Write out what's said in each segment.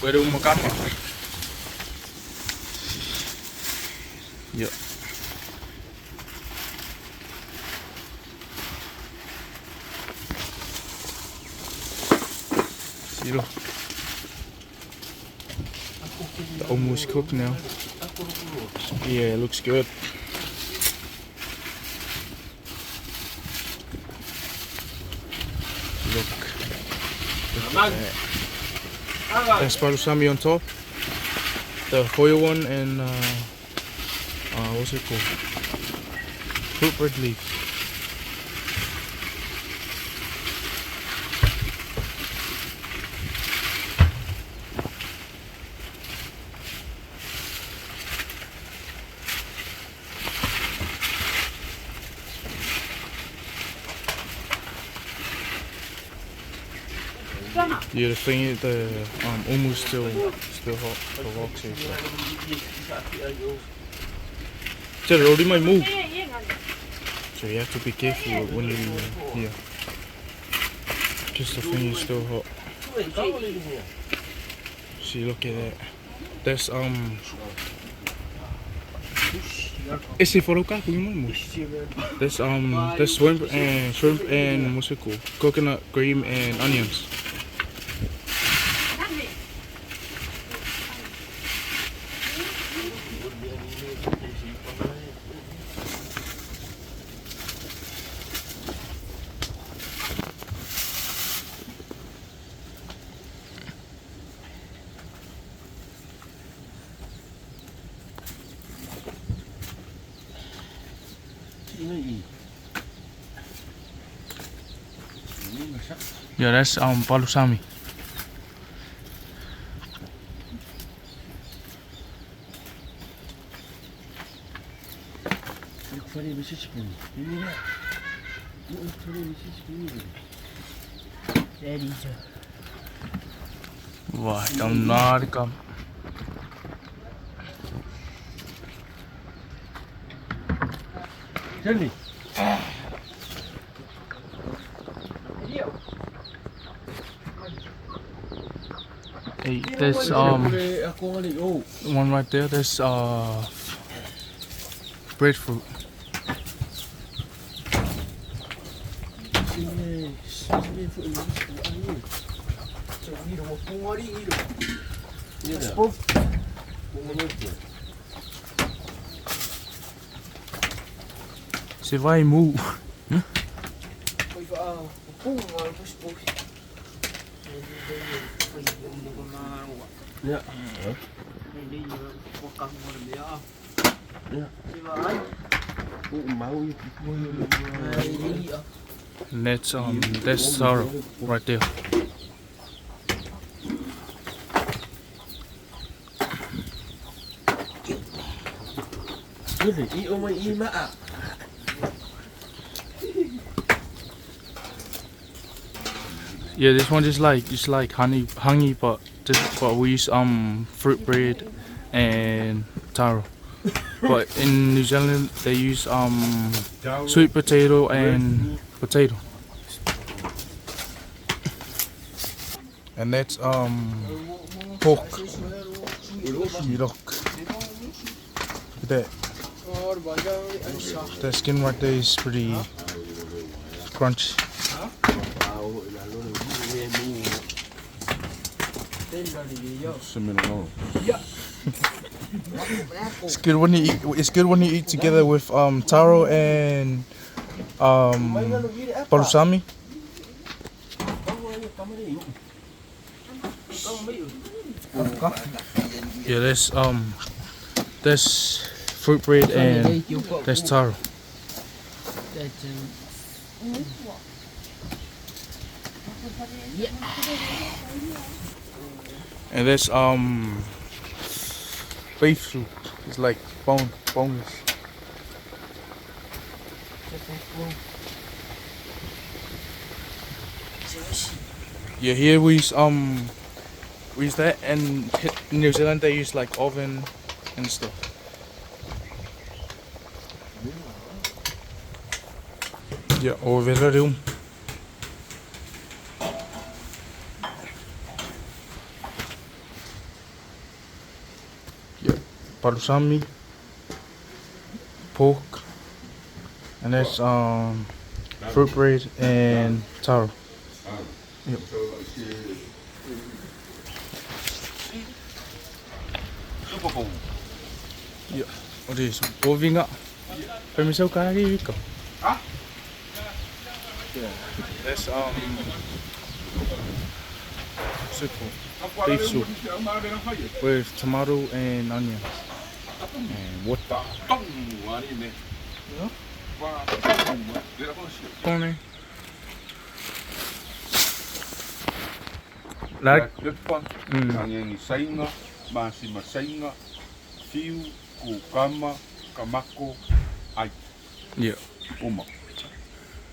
Makama. Yeah. See, look. The almost cooked now. Yeah, it looks good. Look. Look at that. That's palusami on top. The foil one and what's it called? Fruit bread leaves. Yeah, the thing is, the almost still hot. The rocks here. So. Already might move. So you have to be careful when you yeah. Just the thing is still hot. See, look at that. That's Esse That's that's shrimp and what's it called? Coconut cream and onions. Yeah, that's palusami. Right, I'm not come. Hey, there's one right there. There's breadfruit. Se vai move. And that's taro right there. Yeah, this one is like it's like honey, but we use fruit bread and taro. But in New Zealand they use sweet potato and potato. And that's pork. Look at that. The skin right there is pretty crunchy. It's good when you eat. It's good when you eat together with taro and palusami. Yeah, there's fruit bread and there's taro. And there's beef soup. It's like boneless. Yeah, here we use that, and in New Zealand they use like oven and stuff. Yeah, over there. Palusami, pork, and that's fruit bread and taro. Yep. Yeah. What is Bovinga? Permiso kari wiko. Yeah. That's soup, beef soup with tomato and onions and water. Kone. Like Angiangi sainga, masima sainga, fiu, kukama, kamako, ai. Yeah. Uma.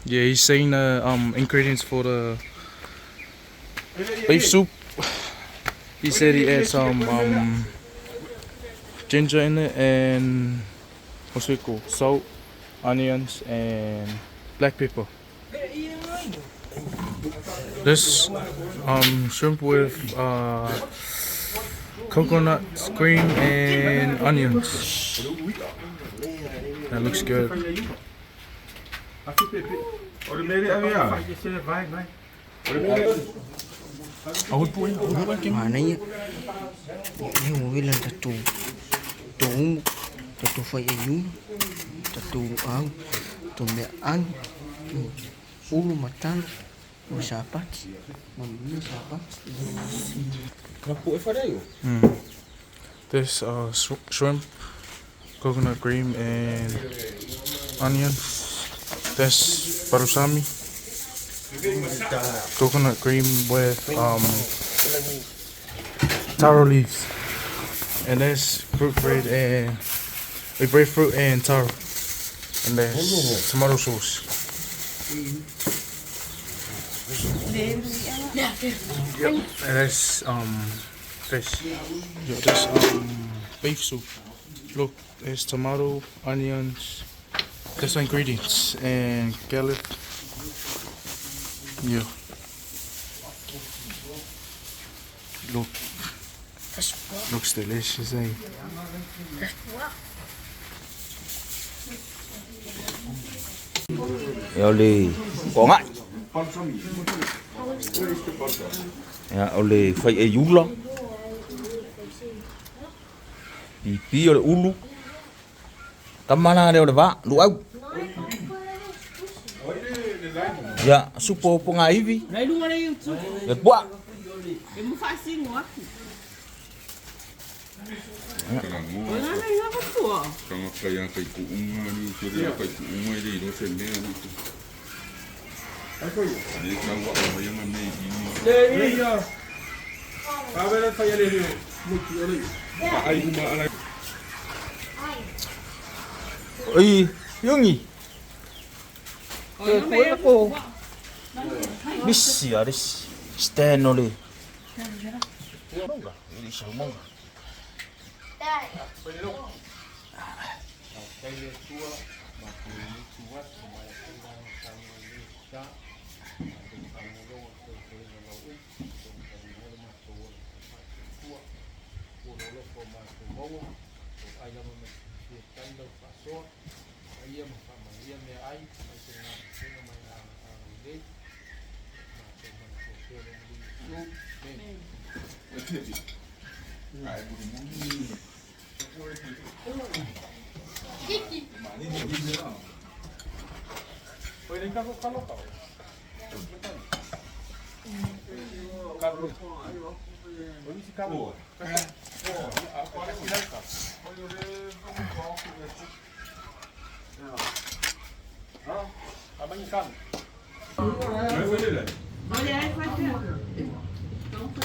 Yeah, he's saying the ingredients for the beef soup. He said he adds some ginger in it and what's it called? Salt, onions, and black pepper. This shrimp with coconut cream and onions. That looks good. Manaia lea ua vela le tatou umu, tatou faiaiuna, tatou au, tatou meaai, ulu ma talo ma sapati, manuia sapati. This shrimp, coconut cream and onions. This palusami, coconut cream with taro leaves, and there's fruit bread and a breadfruit and taro, and there's tomato sauce. Yep, and there's fish. Yeah, this beef soup. Look, there's tomato, onions, just ingredients, and garlic. Yeah. Look, looks delicious, eh? Ia o le toaga'i. Ia o le faiʻaiula. Pipi o le ulu. Tama la lea o le va luau. Ia supo o pogaivi. Le puaa. Oi, Yungi. Ke ko. Misi aris stand ole. Monga, ili sa monga.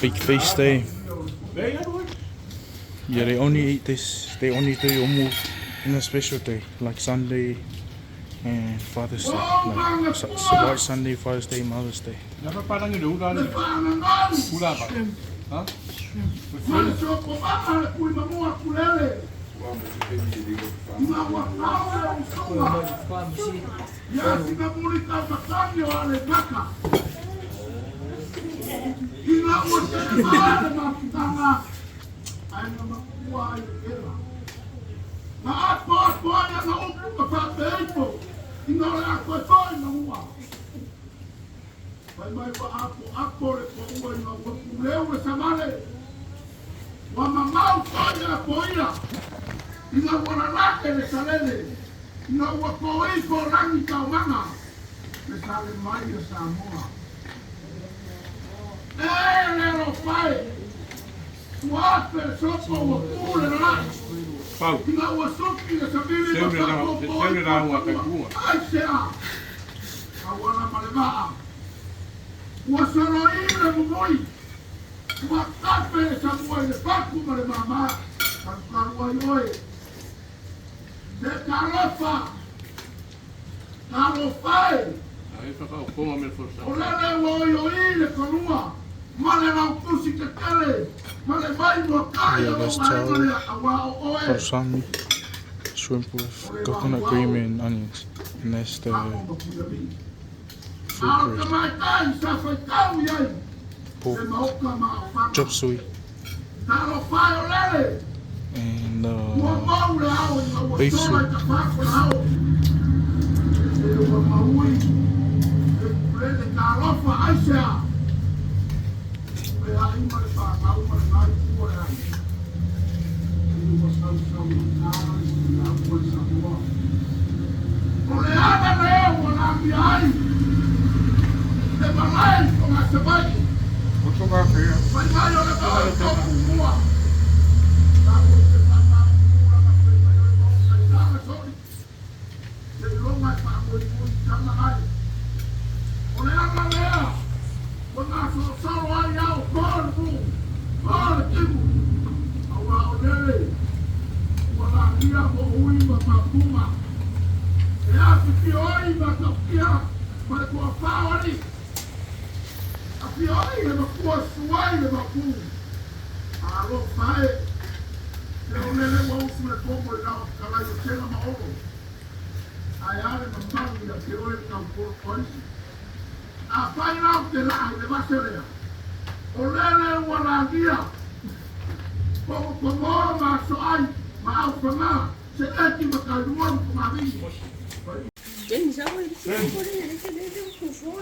Big feast day. Yeah, they only eat this. They only do omu in a special day, like Sunday and Father's Day. Like White Sunday, Father's Day, Mother's Day. Pau. Seu le rā hua kai kua. Ai whakaokonga me forsa. Yeah, that's taro, palusami, shrimp with coconut cream and onions. And that's the fruit bread. Pork, chop suey, and beef soup.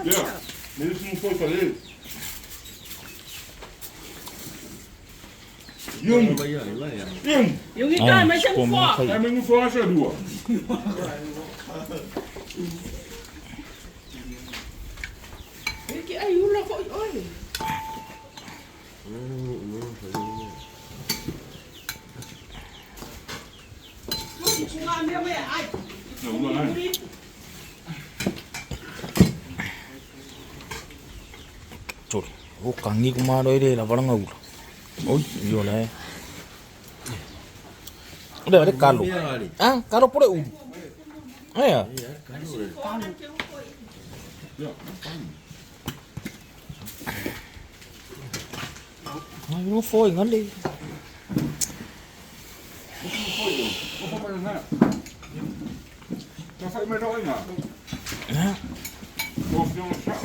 Yeah. Mesmo se não for fazer. Yum. Yum. Ah, É mesmo for a rua. Não, não é. Tolu. O kangi kumaro ere la varanga ula. Oi, io le. Le le kalo. Ah, kalo pore u. Aia. Ai, no foi ngale. Tá saindo melhor ainda. Vou fazer um chá.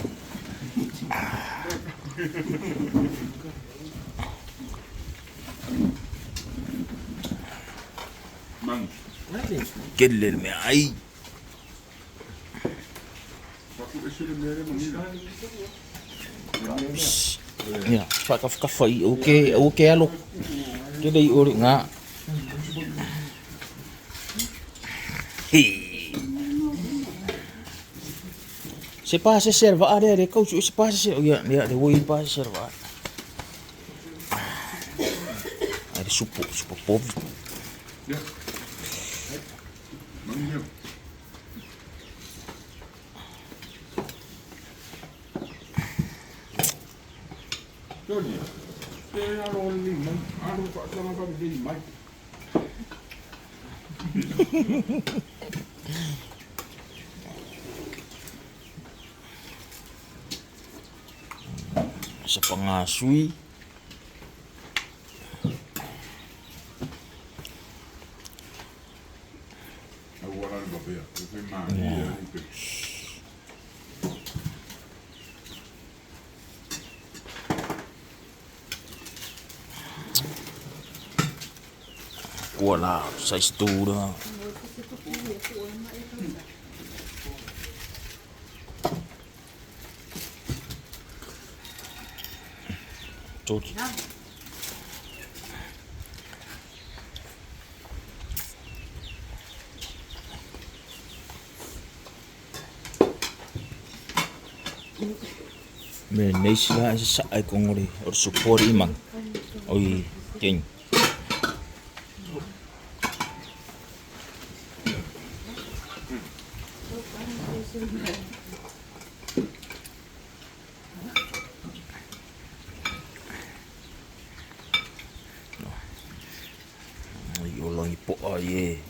Mano, Kele me ai. Ya, fa ka ka fai o ke alo. Ke lei ori nga. Hi. Se pa se serva are re kau se pa se ya ya de woi pa se serva. Are supo supo pop. Tony, te aro ni mai, aro fa tanga fa ni mai. Sa pangasui. Agora não vou ver, eu fui mais. Kua la sa istura. Georgie. Me nei sila e sa ai kongori o support imang. Oi king. Ai o langi po ai e.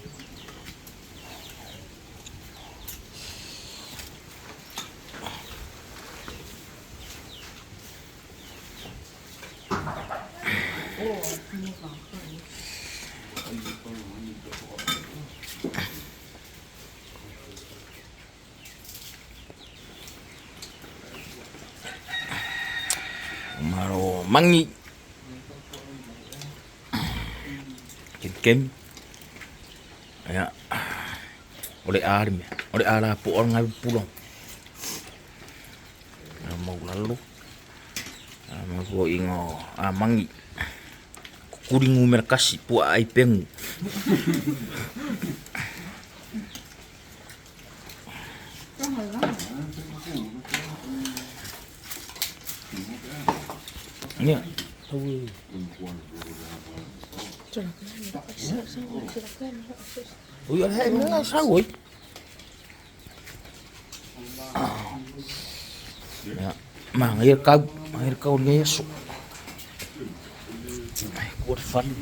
Maro mangi. Kem. Ia. O le a le mea. O le a la po o ngai pulo. A mau lalo. A mau ko ingo a mangi. Kukuri ngu mera kasi pua ai pengu. Ia. Ui, ai mea sau oi. Ia, ma ngai kau, ngai kau ngai aso. Ai, kua fali.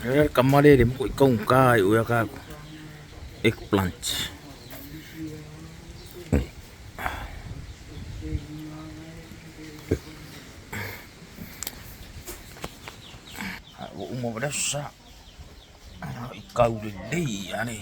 Ia kamare le mo i kau ka i oia ka. Eggplant. O uma wala sa. I kau le lei ane.